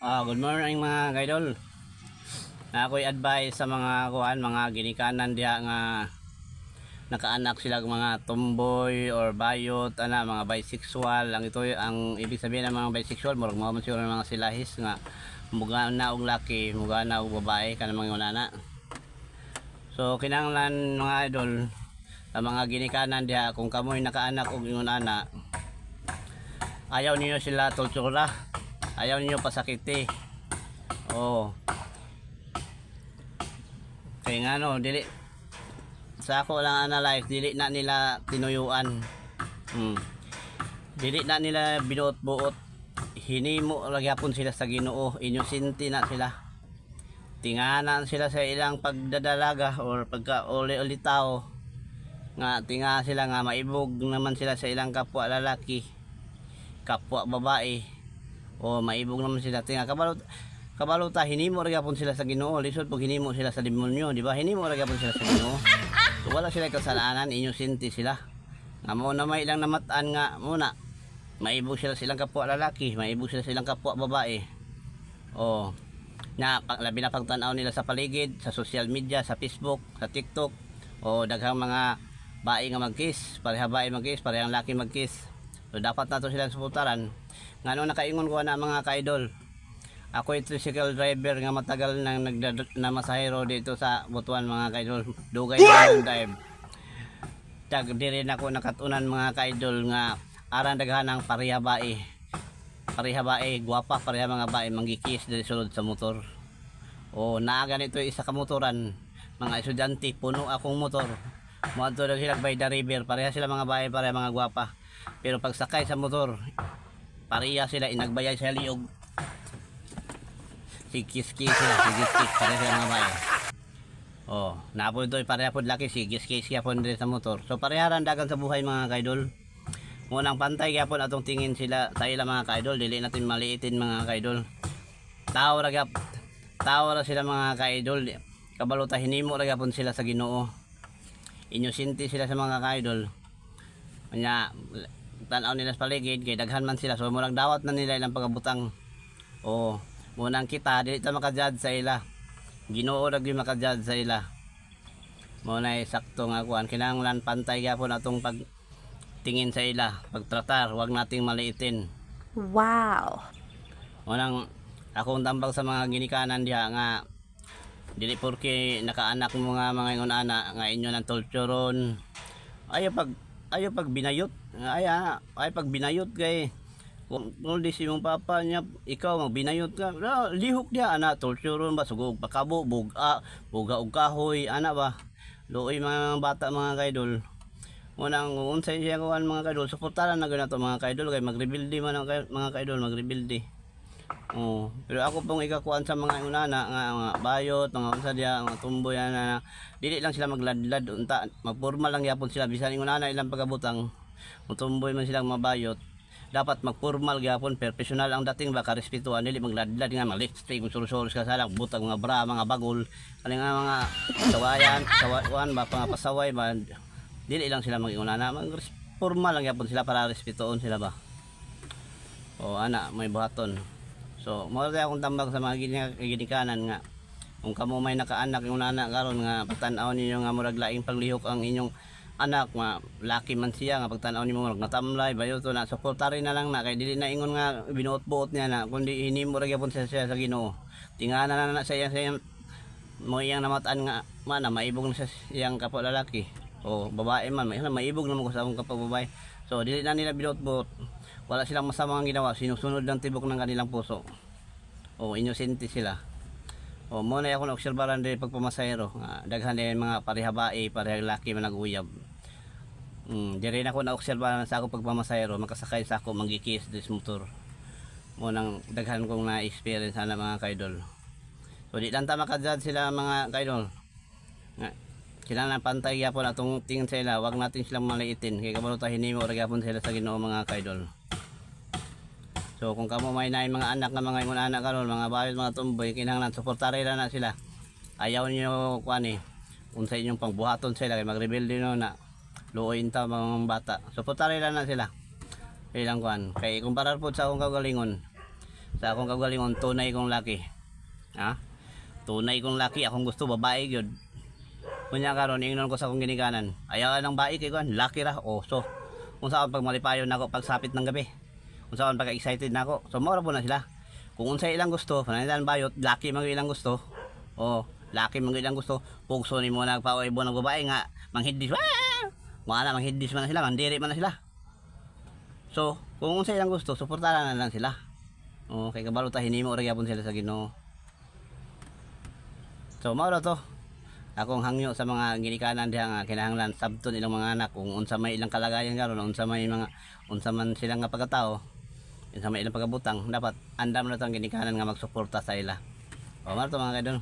Good morning, mga kaidol. Ako'y advice sa mga kuan, mga ginikanan diha nga nakaanak sila og mga tomboy or bayot ana, mga bisexual. Ang ito, ang ibig sabihin ng mga bisexual, murag mao man siguro ng mga silahis nga mugana og laki, mugana og babae, kanang mga unana. So kinahanglan, mga idol, sa mga ginikanan diha, kung kamoy nakaanak og ingon ana, ayaw niyo sila tortura, ayaw niyo pasakiti. Oh, kay ngano, dili sa ako lang analyze, dili na nila tinuyuan. Dili na nila binuot-buot, hinimo ra gyapon sila sa Ginoo. Inosente na sila. Tinganan sila sa ilang pagdadalaga or pagka uli-uli tao nga tinga sila nga maibog naman sila sa ilang kapwa lalaki, kapwa babae, o maibog naman sila. Tinga kabalo, kabalo ta hinimo ra gyapon sila sa Ginoo. Lisod pag hinimo sila sa demonyo, di ba? Hinimo ra gyapon sila sa Ginoo. So wala sila kasalanan, inosente sila nga mo na may ilang namatan nga muna maibog sila silang kapwa lalaki, maibog sila silang kapwa babae. O na pag, labi na pagtan-aw nila sa paligid, sa social media, sa Facebook, sa TikTok, o daghang mga bae nga mag-kiss, pareha bae mag-kiss, parehang laki mag-kiss. So dapat nato silang suportaran. Ngano nakaingon ko na, mga ka-idol? Ako ay tricycle driver nga matagal nang nagda na masahero dito sa Butuan, mga ka-idol. Dugay na ang drive. Tag diri na ako nakatunan, mga ka-idol, nga aran daghan ang pareha bae. Pareha bae, gwapa, pareha mga bae manggikis diri sulod sa motor. O naa ganito isa ka motoran, mga estudyante, puno akong motor. Moadto daw sila by the river, pareha sila mga bae, pareha mga gwapa. Pero pagsakay sa motor, pareha sila inagbayay sa liog. Si kiss kiss sila, si kiss kiss, pareha sila mga bae. Oh, napo ito, pareha pod laki, si kiss kiss gyapon diri sa motor. So pareha ra dagan sa buhay, mga kaidol. Munang pantay gyapon atong tingin sila sa ila, mga kaidol, dili natin maliitin, mga kaidol. Tao ra gyap, tao ra sila, mga kaidol. Kabalo ta hinimo ra gyapon sila sa Ginoo. Inosente sila sa mga kaidol. Nya tan-aw nila sa paligid kay daghan man sila, so murag dawat na nila ilang pagabutang. Oh, munang kita dili ta maka-judge sa ila. Ginoo ra gyud maka-judge sa ila. Mo na sakto nga kuan, kinahanglan pantay gyapon atong pag tingin sa ila, pagtratar, wag nating maliitin. Unang akong tambag sa mga ginikanan diha nga dili porke nakaanak mo nga mga ingon ana nga inyo ng torturon. Ayo pag binayot, ay pag binayot kay kung di si mong papa niya, ikaw magbinayot ka, ah, lihok niya ana, torturon ba, sugog pakabo, buga, buga og kahoy, ana ba. Luoy mga bata, mga kaidol. Unang unsay siya kuan, mga kaidol, suportaran na gyud nato, mga kaidol, kay magrebilde man ang mga kaidol, magrebilde. Oh, pero ako pong ikakuan sa mga unana nga mga bayot, mga unsa diya, mga tumboy ana, dili lang sila magladlad unta, magporma lang gyapon sila bisan ingon ana ilang pagabutang, mutumboy man silang mabayot. Dapat magpormal gyapon, professional ang dating ba, karespetuhan, dili magladlad nga mag-lipstick, magsurusuro sa salang, butang mga bra, mga bagol, kani nga mga sawayan, sawayan ba, mga pasaway ba, dili lang sila mag-ingon ana, mag formal lang gyapon sila para respetuon sila ba. O ana, may buhaton. So, mao ra akong tambag sa mga ginikanan nga kung kamo may nakaanak yung anak karon nga pagtan-aw ninyo nga murag laing paglihok ang inyong anak nga laki man siya, nga pagtan-aw nimo murag natamlay bayo to na, suportari na lang na kay dili na ingon nga binuot-buot niya na kundi hinimo ra gyapon siya sa Ginoo. Tingana na na sa iyang mo iyang namatan nga mana maibog na sa iyang kapwa lalaki o babae man, may maibog na mo sa akong kapwa babae. So dili na nila binuot-buot, wala silang masamang ginawa, sinusunod ng tibok ng kanilang puso o inosente sila. O mo na ako na-obserbaran din pagpamasahero nga daghan din mga pareha bae, pareha laki man naguyab. Di rin ako na-obserbaran sa ako pagpamasahero, makasakay sa ako manggikis dis motor. Mo nang daghan kong na-experience ana, mga kaidol. So di lang ta maka-judge sila, mga kaidol. Nga kailangan pantay gyapon atong tingin sa ila, wag natin silang maliitin kay kabalo ta hinimo ra gyapon sila sa Ginoo, mga kaidol. So kung kamo may naay mga anak nga mga ingon anak karon, mga bayot, mga tumboy, kinahanglan suportare ra na sila. Ayaw niyo kuan eh. Unsa inyong pangbuhaton sila kay magrebelde no na, luoy ta mga bata. Suportare ra na sila. Ilang kuan kay kumparar pod sa akong kaugalingon. Sa akong kagalingon, tunay kong laki. Ha? Tunay kong laki, akong gusto babae gyud. Kunya karon ingnon ko sa akong ginikanan. Ayaw ng bae kay kuan, laki ra. Oh, so kung saan pag malipayon nako pagsapit ng gabi. Kung saan pag excited nako. So mao ra po na sila. Kung unsay ilang gusto, pananglitan bayot, laki man gyud ilang gusto. Oh, laki man gyud ilang gusto. Pugso nimo nagpaoy ng babae nga manghidis. Ah! Mga na manghidis man na sila, mandiri man na sila. So, kung unsay ilang gusto, suportahan na lang sila. Oh, kay kabalo ta hinimo ra gyapon sila sa Ginoo. So, mao ra to. Akong hangyo sa mga ginikanan diha nga kinahanglan sabton ilang mga anak kung unsa may ilang kalagayan karon, unsa may mga unsa man sila nga pagkatao, unsa may ilang pagkabutang, dapat andam na tong ginikanan nga magsuporta sa ila. O, mao to, mga kaidol.